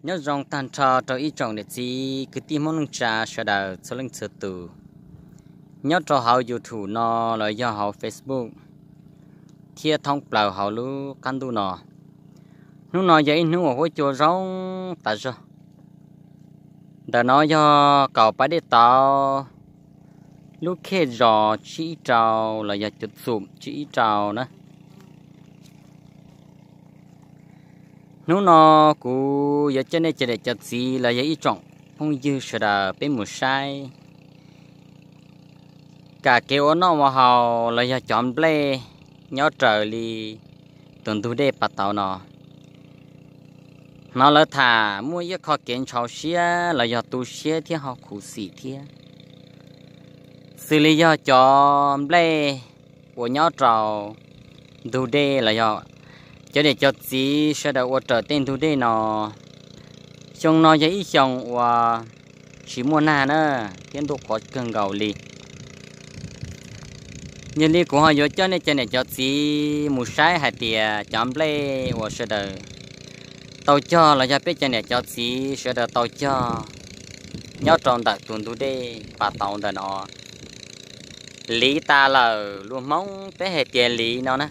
Nyob zoo tag nrho rau ib tsoom niam txiv kwv tij Hmoob neej tsa sawv daws txhua leej txhua tus, nyob rau hauv YouTube no los yog hauv Facebook thiab thoob plaws hauv lub qab ntuj no. Hnub no yog ib hnub uas huab cua zoo tas zog. Ntawm no yog kaum pas dej tauv, lub khej zos tsib ib rau los yog cuv txum tsib ib rau na. Hnub no kuv yuav coj nej cov niam cov txiv los yog ib tsoom phooj ywg sawv daws peb mus saib kam kev ua noj ua haus los yog cov nplej nyob raws li tus ntug dej pas tauv no. Hnov lawv tham muaj ib qho kev ntshau siab los yog tu siab thiab ho khuv xim thiab, xws li yog cov nplej uas nyob rau ntug dej los yog cov niam cov txiv sawv daws ua raws tej ntug dej no. Xyoo no yog ib xyoo uas tsis muaj nag na, thiab ntuj qhuav kawg nkaus li. Yog li kuv ho yuav coj nej cov niam cov txiv mus saib hais tias cov nplej uas sawv daws tau cog los yog peb cov niam cov txiv sawv daws tau cog nyob rau ntawm tus ntug dej pas tauv ntawm no liv tas lawm, lus Hmoob peb hais tias liv no na,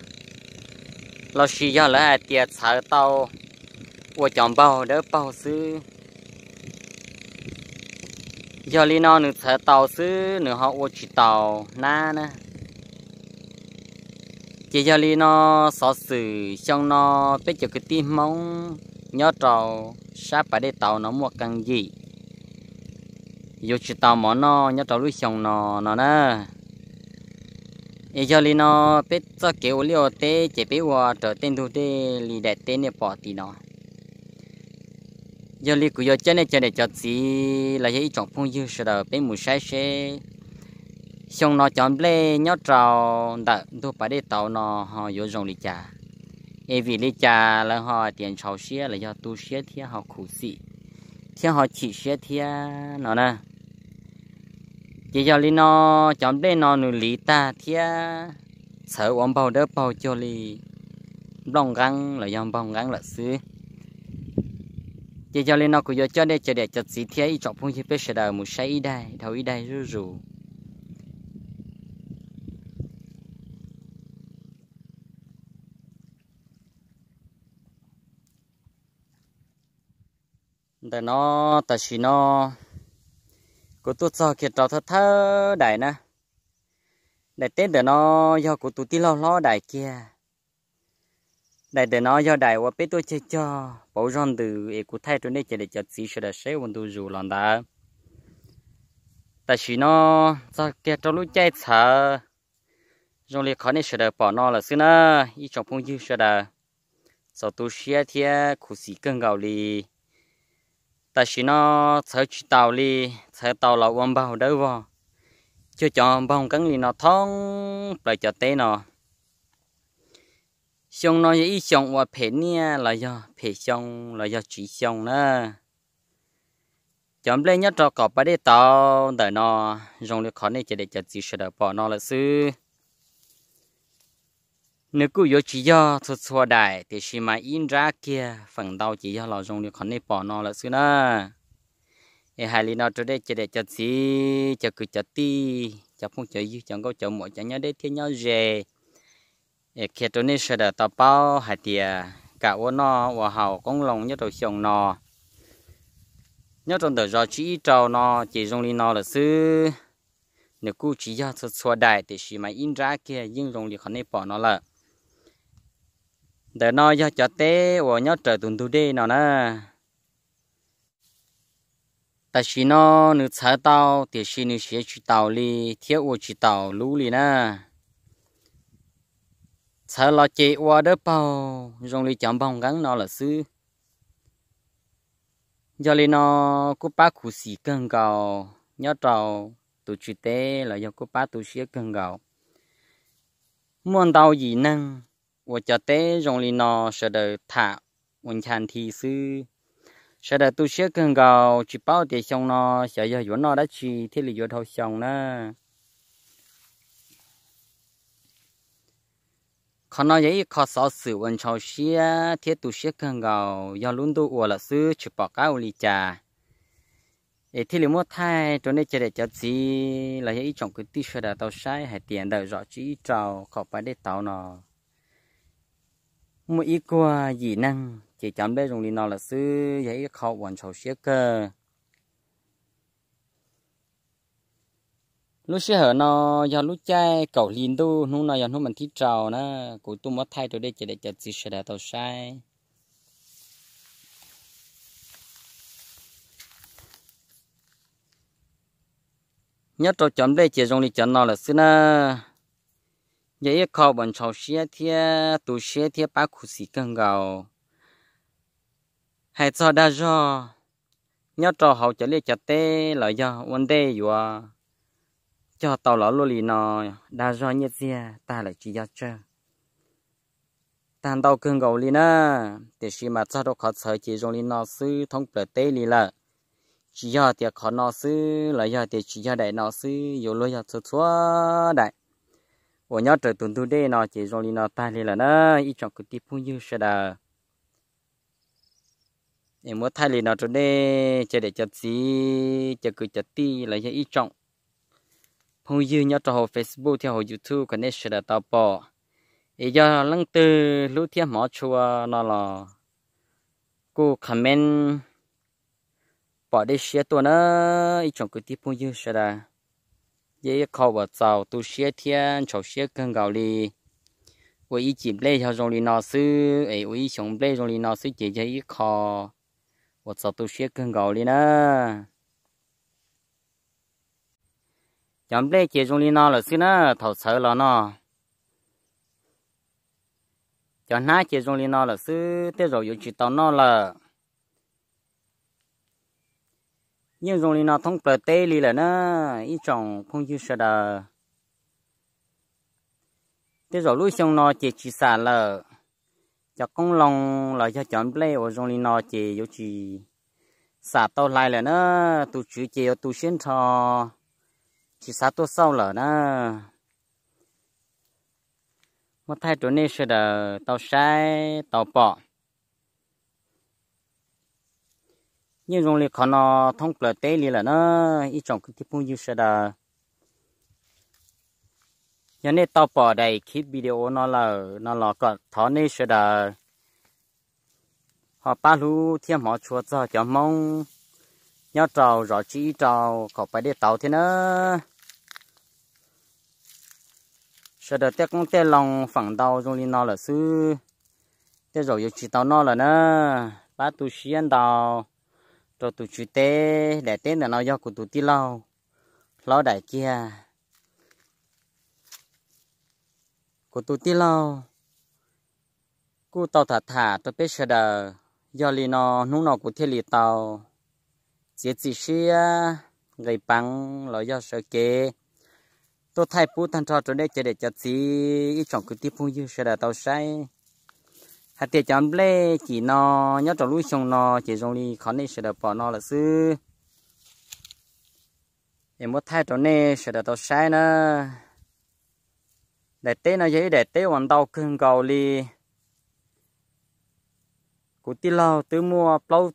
los sis yog lawv hais tias txhawv tau ua cov npaug dawb paug xwb. Yog li no nws txhawv tau xwb, nws ho ua tsis tau hnab na. Ces yog li no xov xwm xyoo no peb cov kwv tij Hmoob nyob rau sab pas dej tauv no muaj qee yim yuav tsis tau mov noj nyob rau lub xyoo no no na. Es yog li no peb txoj kev ua liaj ua teb ces peb ua raws tej ntug dej li daim teb nej pom tim no. Yog li kuv yuav coj nej cov niam cov txiv los yog ib tsoom phooj ywg sawv daws peb mus saib seb xyoo no cov nplej nyob rau ntawm ntug pas dej tauv no ho yuav zoo li cas, es vim li cas lawv ho hais tias ntshau siab los yog tu siab thiab ho khuv xim thiab ho chim siab thiab no na. Ces yog li no cov nplej no nws liv tag thiab txhawv ua npaug dawb paug cuag li nplooj nqeeb los yog npaug nqeeb lawm xwb. Ces yog li no kuv yuav coj nej cov niam cov txiv thiab ib tsoom phooj ywg peb sawv daws mus saib ib daim dhau ib daim zuj zus. Ntawm no, tam sim no kuv tuaj txog kiag rau thawj thawj daim na. Daim teb ntawm no yog kuv tus tij laug hlob daim kiag. Daim ntawm no yog daim uas peb tuaj cog cog pauv zog ntws es kuv thaij rau nej cov niam cov txiv sawv daws saib ua ntu zus los ntawd. Tam sim no txog kiag rau lub caij txhawv zoo li qhov nej sawv daws pom no lawm xwb na, ib tsoom phooj ywg sawv daws. Txaus tu siab thiab khuv xim kawg nkaus li. Tam sim no txhawv tsis taus li, txhawv tau los ua npaug dawb vog cuag cov npaug nqeeb li no thoob plaws cov teb no. Xyoo no yog ib xyoo uas phem niaj los yog phem xyoo los yog tsiv xyoo na. Cov nplej nyob rau qaum pas dej tauv ntawm no zoo li qhov nej cov niam cov txiv sawv daws pom no lawm xwb. Nws kuj yuav tsis yog txhua txhua daim, tiam sis mas ib nrab kiag feem ntau ces yog los zoo li qhov nej pom no lawm xwb na. Es hais li no rau nej cov niam cov txiv, cov kwv cov tij, cov phooj cov ywg, cov nkauj cov muam, cov nyob deb thiab nyob ze, es qhia rau nej sawv daws tau paub hais tias kam ua noj ua haus qoob loo nyob rau xyoo no, nyob rau ntawm zos tsib ib rau no ces zoo li no lawm xwb. Nws kuj tsis yog txhua txhua daim, tiam sis mas ib nrab kiag yeej zoo li qhov nej pom no lawm. Ntawm no yog cov teb uas nyob raws tus ntug dej no na. Tam sim no nws txhawv tau, tiam sis nws siav tsis taus li thiab ua tsis taus lub li na. Txhawv los ces ua dawb paug zoo li cov npaug nqeeb no lawm xwb. Yog li no kuj pab khuv xim kawg nkaus nyob rau tus tswv teb los yog kuj pab tu siab kawg nkaus. Muaj ntau yim neeg uas cov teb zoo li no sawv daws tham ua ncha nthi xwb. Sawv daws tu siab kawg nkaus, tsis paub tias xyoo no xyov yog yuav noj dab tsi thiaj li yuav dhau xyoo na. Qhov no yog ib qho xov xwm uas ntshau siab thiab tu siab kawg nkaus, yog lub ntuj ua lawm xwb tsis pom qab ua li cas. Es thiaj li muab thaij rau nej cov niam cov txiv los yog ib tsoom kwv tij sawv daws tau saib hais tias ntawm zos Tsib Ib Rau qaum pas dej tauv no muaj ib kuag yim neeg ces cov nplej zoo li no lawm xwb, yog ib qho uas ntshau siab kawg. Lub sij hawm no yog lub caij kaum hli ntuj, hnub no yog hnub mas thib rau na, kuv tuaj muab thaij rau nej cov niam cov txiv sawv daws tau saib. Nyob rau cov nplej ces zoo li cov no lawm xwb na. Yog ib qho uas ntshau siab thiab tu siab thiab pab khuv xim kawg nkaus. Hais txog dag zog nyob rau hauv cov liaj cov teb los yog ua ntej yuav cog tau los luaj li no, dag zog nyiaj txiag tag lawm tsis yog tsawg, tag ntau kawg nkaus li na. Tiam sis mas txog rau qhov txhawv ces zoo li no xwb thoob plaws teb li lawm. Tsis yog tias qhov no xwb los yog tias tsis yog daim no xwb, yuav luag yog txhua txhua daim uas nyob raws tus ntug dej no ces zoo li no tag li lawm na, ib tsoom kwv tij phooj ywg sawv daws. Es muab thaij li no rau nej cov niam cov txiv, cov kwv cov tij los yog ib tsoom phooj ywg nyob rau hauv Facebook thiab hauv YouTube kom nej sawv daws tau pom. Es yog leej twg hlub thiab hmov tshua no los kuj comment pom dej siab tuaj na, ib tsoom kwv tij phooj ywg sawv daws. Yog ib qho uas txaus tu siab thiab ntshau siab kawg nkaus li. Ua ib cim nplej yog zoo li no xwb es ua ib xyoos nplej zoo li no xwb ces yog ib qho uas txaus tu siab kawg nkaus li na. Cov nplej ces zoo li no lawm xwb na, thaum txhawv los no cov hnab ces zoo li no lawm xwb, tej zaum yuav tsis tau noj lawm. Yeej zoo li no thoob plaws teb li lawm na, ib tsoom phooj ywg sawv daws. Tej zaum lub xyoo no ces tsis xam lawm, cov qoob loo los yog cov nplej uas zoo li no ces yuav tsis xam tau hlais lawm na, tus tswv ces yuav tu siab nrho, tsis xav tuaj xauj lawm na. Muab thaij rau nej sawv daws tau saib tau pom. Yeej zoo li qhov no thoob plaws teb li lawm na, ib tsoom kwv tij phooj ywg sawv daws. Yog nej tau pom daim clip video no lawm no los kom thov nej sawv daws ho pab hlub thiab hmov tshua txog cov Hmoob nyob rau zos Tsib Ib Rau qaum pas dej tauv thiab na. Sawv daws tej qoob tej loo feem ntau zoo li no lawm xwb, tej zaum yuav tsis tau noj lawm na. Pab tu siab ntau rau tus tswv teb, daim teb ntawm no yog kuv tus tij laug hlob daim kiag. Kuv tus tij laug kuj tau tham tham rau peb sawv daws, yog li no hnub no kuv thiaj li tau txiav txim siab nqis peev los yog sawv kev tuaj thaij pub tag nrho rau nej cov niam cov txiv ib tsoom kwv tij phooj ywg sawv daws tau saib hais tias cov nplej cim no nyob rau lub xyoo no ces zoo li qhov nej sawv daws pom no lawm xwb. Es muab thaij rau nej sawv daws tau saib na. Daim teb no yog ib daim teb uas ntau kawg nkaus li. Kuv tij laug twb muaj plaub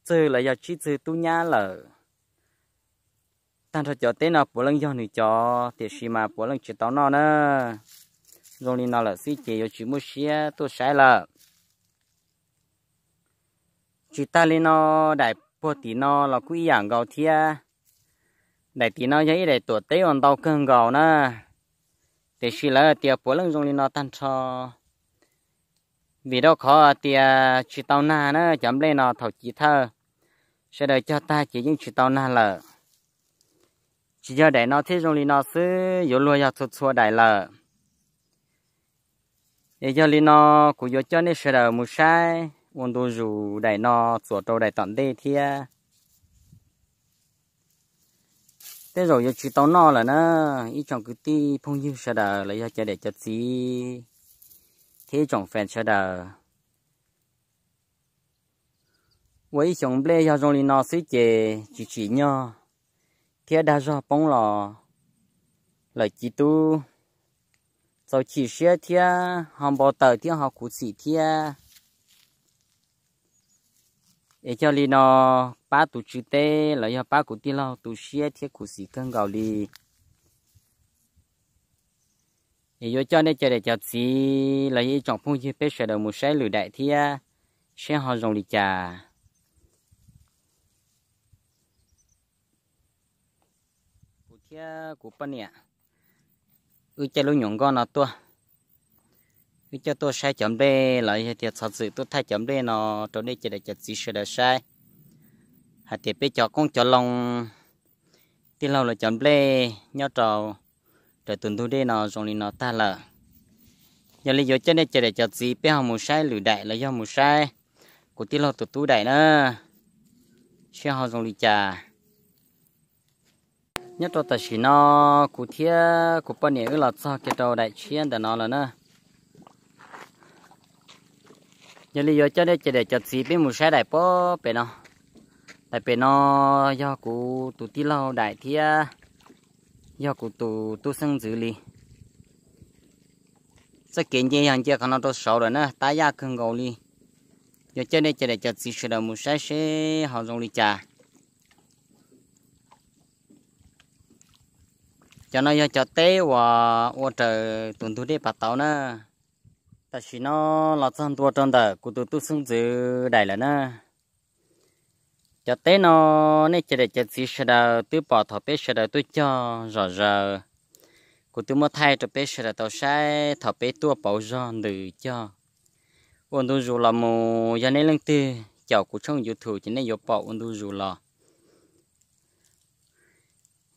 txwg los yog tsib txwg tub nyab lawm. Tag nrho cov teb no puav leej yog nws cov, tiam sis mas puav leej tsis tau noj na. Zoo li no lawm xwb ces yuav tsis muaj siab tuaj saib lawm. Tsis tag li no, daim puag tim no los kuj ib yam nkaus thiab. Daim tim no yog ib daim tuam teb uas ntau kawg nkaus na, tiam sis lawv tias puav leej zoo li no tag nrho. Vim rau qhov tias tsis tau nag na, cov nplej no thaum chiv thawj sawv daws cog tag ces yeej tsis tau nag lawm. Tsis yog daim no thiab zoo li no xwb, yuav luag yog txhua txhua daim lawm. Es yog li no, kuv yuav coj nej sawv daws mus saib ua ntu zus daim no txuas rau daim tom ntej thiab. Tej zaum yuav tsis tau noj lawm na, ib tsoom kwv tij phooj ywg sawv daws los yog cov niam cov txiv thiab ib tsoom fans sawv daws. Ua ib xyoos nplej yog zoo li no xwb ces tsis tsim nyog thiab dag zog poob los lawm civ tub. txaus chim siab thiab ho npau taws thiab ho khuv xim thiab. Es yog li no, pab tus tswv teb los yog pab kuv tij laug tu siab thiab khuv xim kawg nkaus li. Es yuav coj nej cov niam cov txiv los yog ib tsoom phooj ywg peb sawv daws mus saib lwm daim thiab, seb ho zoo li cas. Kuv thiab kuv poj niam wb caij lub nyuam nkoj no tuaj, wb coj tuaj saib cov nplej los yog tias txhob txwm tuaj thaij cov nplej no rau nej cov niam cov txiv sawv daws saib, hais tias peb cov qoob cov loo, tij laug lawv cov nplej nyob rau raws tus ntug dej no zoo li no tag lawm. Yog li yuav coj nej cov niam cov txiv peb ho mus saib lwm daim los yog mus saib kuv tij laug tus tub daim na, seb ho zoo li cas. Nyob rau tam sim no, kuv thiab kuv poj niam wb los txog kiag rau daim tshiab ntawm no lawm na. Yog li yuav coj nej cov niam cov txiv peb mus saib daim pem no. Daim pem no yog kuv tus tij laug daim thiab yog kuv tus tub xeeb ntxwv li. Txoj kev nce yog nce qhov no rau saud lawm na, tab yaj kawg nkaus li. Yuav coj nej cov niam cov txiv sawv daws mus saib seb ho zoo li cas. Cov no yog cov teb uas ua raws tus ntug dej pas tauv na. Tam sim no los txog ntua rau ntawm kuv tus tub xeeb ntxwv daim lawm na. Cov teb no nej cov niam cov txiv sawv daws twb pom thaum peb sawv daws tuaj cog zom zaws. Kuv twb muab thaij rau peb sawv daws tau saib thaum peb tuaj pauv zog ntws cog. Ua ntu zus los mus yog nej leej twg caum kuv tshooj YouTube ces nej yuav pom ua ntu zus los.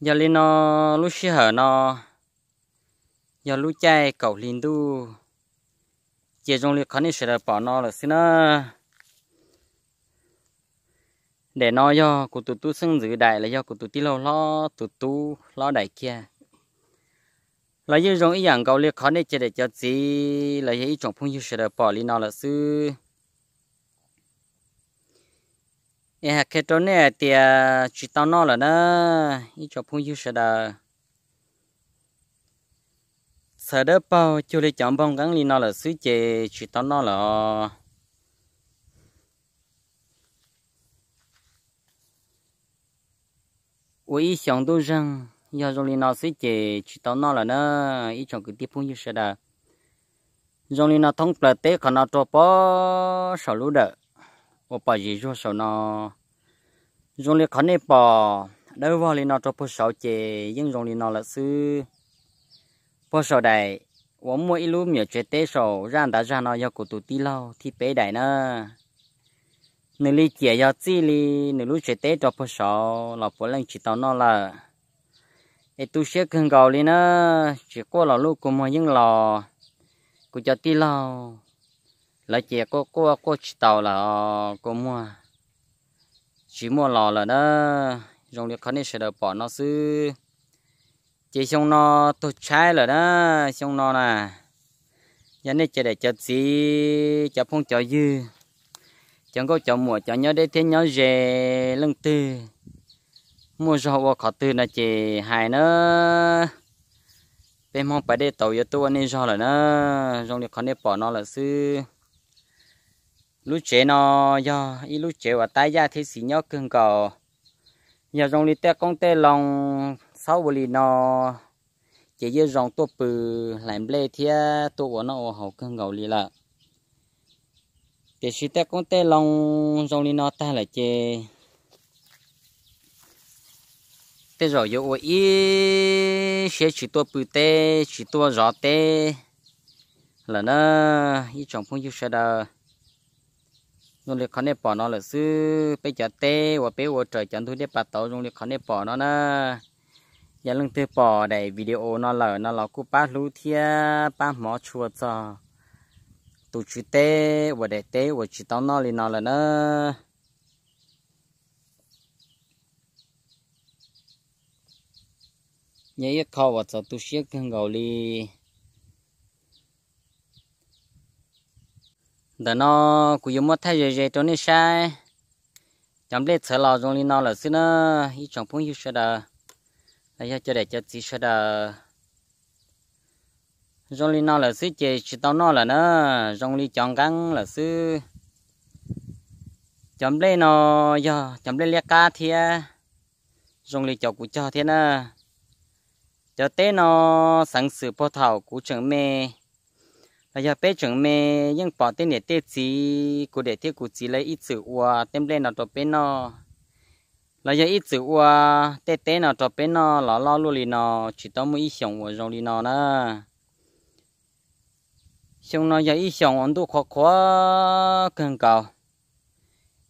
Yog li no, lub sij hawm no yog lub caij kaum hli ntuj, ces zoo li qhov nej sawv daws pom no lawm xwb na. Daim no yog kuv tus tub xeeb ntxwv daim los yog kuv tus tij laug hlob tus tub hlob daim kiag. Los yeej zoo ib yam nkaus li qhov nej cov niam cov txiv los yog ib tsoom phooj ywg sawv daws pom li no lawm xwb. Es hais qhia rau nej hais tias tsis tau noj lawm na, ib tsoom phooj ywg sawv daws. Txhawm dawb paug cuag li cov npog nqeeb li no lawm xwb ces tsis tau noj lawm os. Ua ib xyoos ntuj zeeg yog zoo li no xwb ces tsis tau noj lawm na, ib tsoom kwv tij phooj ywg sawv daws. Zoo li no thoob plaws teb qhov no rau pem saum lub dawm uas pom zis zuag saum no. Zoo li qhov nej pom dawb vog li no rau puag saud ces yeej zoo li no lawm xwb. Puag saum daim uas muaj ib lub me nyuam tsev teb saum zaj ntav zag no yog kuv tus tij laug thib peb daim na. Nws li ciam yog txij li nws lub tsev teb rau puag saud los puav leej tsis tau noj lawm. Es tu siab kawg nkaus li na, tsis quaj los lub kua muag yeej los. Kuv cov tij laug lawv ces quaj quaj quaj tsis tau lawm, kua muag tsis muaj los lawm na. Zoo li qhov nej sawv daws pom no xwb. Ces xyoo no tuag tshaib lawm na, xyoo no na. Yog nej cov niam cov txiv, cov phooj cov ywg, cov nkauj cov muam, cov nyob deb thiab nyob ze, leej twg muaj zog ua qhov twg no ces hais na, peb Hmoob pas dej tauv yuav tuaj ua nej zog lawm na. Zoo li qhov nej pom no lawm xwb. Lub tsev no yog ib lub tsev uas tab yaj thiab xis nyob kawg nkaus. Yog zoo li tej qoob tej loo txhob ua li no, ces yeej zoo tuaj pw hlais nplej thiab tuaj ua noj ua haus kawg nkaus li lawm. Tiam sis tej qoob tej loo zoo li no tag lawm ces tej zaum yuav ua ib siab tsis tuaj pw teb tsis tuaj zov teb lawm na, ib tsoom phooj ywg sawv daws. Zoo li qhov nej pom no lawm xwb, peb cov teb uas peb ua raws cov ntug dej pas tauv zoo li qhov nej pom no na. Yog leej twg pom daim video no lawm no los kuj pab hlub thiab pab hmov tshua txog tus tswv teb uas daim teb uas tsis tau noj li no lawm na. Yog ib qho uas txaus tu siab kawg nkaus li. Ntawm no kuv yuav muab thaij ze ze rau nej saib. Cov nplej txhawv los zoo li no lawm xwb na, ib tsoom phooj ywg sawv daws, los yog cov niam cov txiv sawv daws. Zoo li no lawm xwb ces tsis tau noj lawm na, zoo li cov nqeeb lawm xwb. Cov nplej no yog cov nplej liab qab thiab, zoo li cov kuv cog thiab na. Cov teb no xeev xwm puag thaum kuv tseem me, los yog peb tseem me, yeej pom tej niam tej txiv, kuv niam thiab kuv txiv lawv ib txwm ua tej nplej no rau peb noj, los yog ib txwm ua tej teb no rau peb noj los loj luaj li no, tsis tau muaj ib xyoos uas zoo li no na. Xyoo no yog ib xyoos uas ntuj qhuav qhuav kawg nkaus,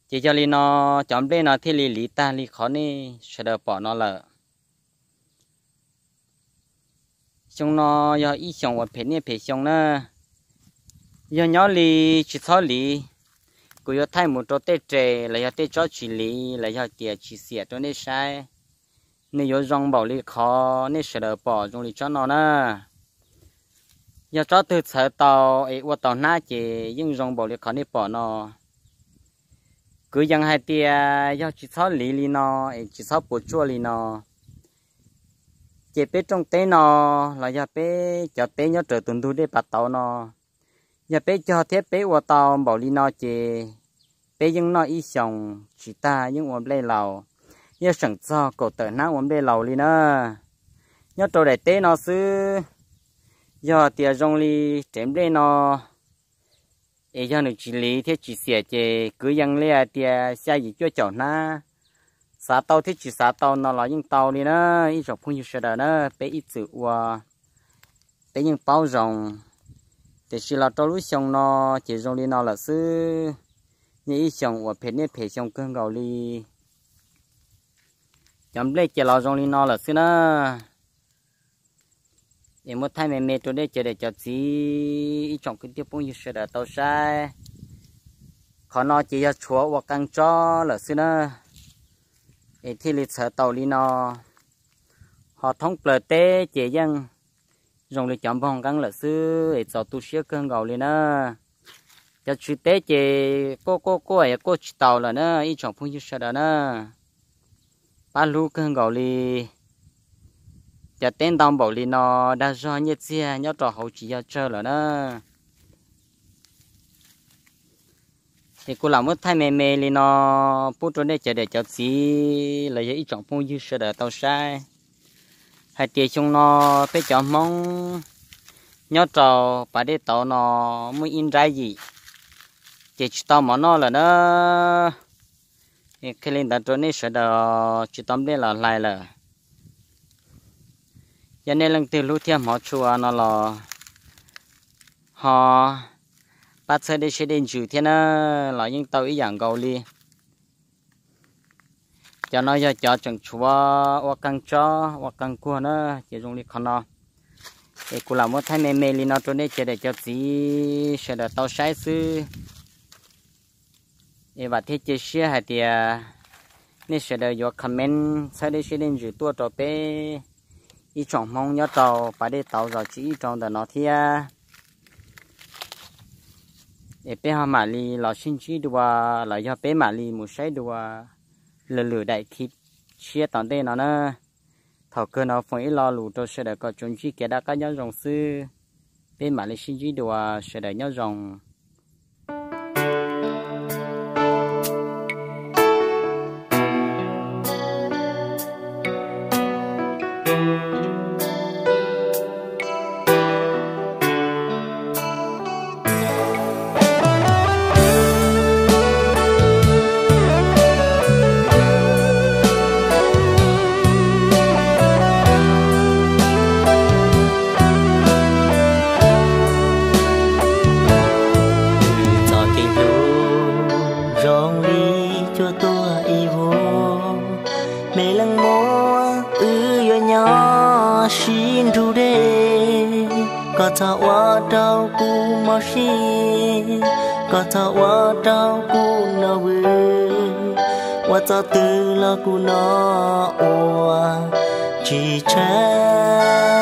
ces yog li no cov nplej no thiaj li liv tag li qhov nej sawv daws pom no lawm. Xyoo no yog ib xyoos uas phem niaj phem xyoo na. Yog nyob li tsis txhob liv, kuv yuav thaij mus rau tej res los yog tej tsob tsis liv los yog tias tsis xiam rau nej saib, nws yuav zoo npaum li qhov nej sawv daws pom zoo li tsob no na. Yog tsob twg txhawv tau es ua tau hnab ces yeej zoo npaum li qhov nej pom no. Kwv yees hais tias yog tsis txhob liv li no es tsis txhob puas tsuaj li no, ces peb rooj teb no los yog peb cov teb nyob raws tus ntug dej pas tauv no, yog peb cog thiab peb ua tau npaum li no ces peb yeej noj ib xyoos tsis tag, yeej ua nplej laus, yeej seem txog kaum tawm hnab ua nplej laus li na. Nyob rau daim teb no xwb, yog tias zoo li rev nplej no es yog nws tsis liv thiab tsis xiam ces kwv yees li hais tias xya yim cuaj caum hnab, xav tau thiab tsis xav tau no los yeej tau li na. Ib tsoom phooj ywg sawv daws na, peb ib txwm ua peb yeej paub zoo, tiam sis los rau lub xyoo no ces zoo li no lawm xwb. Yog ib xyoos uas phem niaj phem xyoo kawg nkaus li. Cov nplej ces los zoo li no lawm xwb na. Es muab thaij me me rau nej cov niam cov txiv ib tsoom kwv tij phooj ywg sawv daws tau saib. Qhov no ces yog tshuav ua qee tsob lawm xwb na, es thiaj li txhawv tau li no. Ho thoob plaws teb ces yeej zoo li cov npog nqeeb lawm xwb es txaus tu siab kawg nkaus li na. Cov tswv teb ces quaj quaj quaj es quaj tsis taus lawm na ib tsoom phooj ywg sawv daws na. Pab hlub kawg nkaus li. Cov teb ntau npaum li no, dag zog nyiaj txiag nyob rau hauv tsis yog tsawg lawm na. Es kuv lam muab thaij me me li no pub rau nej cov niam cov txiv los yog ib tsoom phooj ywg sawv daws tau saib hais tias xyoo no peb cov Hmoob nyob rau pas dej tauv no muaj ib nrab yim ces tsis tau mov noj lawm na. Qhia li ntawd rau nej sawv daws, tsis tau nplej los hlais lawm. Yog nej leej twg hlub thiab hmov tshua no los ho pab txhawb dej siab dej ntsws thiab na, los yeej tau ib yam nkaus li. Cov no yog cov tseem tshuav ua qee tsob ua qee kuag na, ces zoo li qhov no. Es kuv lam muab thaij me me li no rau nej cov niam cov txiv sawv daws tau saib xwb. Es vam thiab cia siab hais tias nej sawv daws yuav comment txhawb dej siab dej ntsws tuaj rau peb ib tsoom Hmoob nyob rau pas dej tauv zos tsis ib rau ntawm no thiab. Es peb ho mam li los sib ntsib dua, los yog peb mam li mus saib dua lwm lwm daim khi tshiab tom ntej no na. Thaum kawg no foom ib lo lus rau sawv daws kom tsuas ntsib kev noj qab nyob zoo xwb. Peb mam li sib ntsib dua, sawv daws nyob zoo. Txoj kev hlub zoo li cua tuaj ib vuag, me leej muam wb yuav nyob sib nrug deb. Koj txhob ua rau kuv mob siab, koj txhob ua rau kuv noj vwm, ua txoj twg los kuv noj ua tsis tsheej.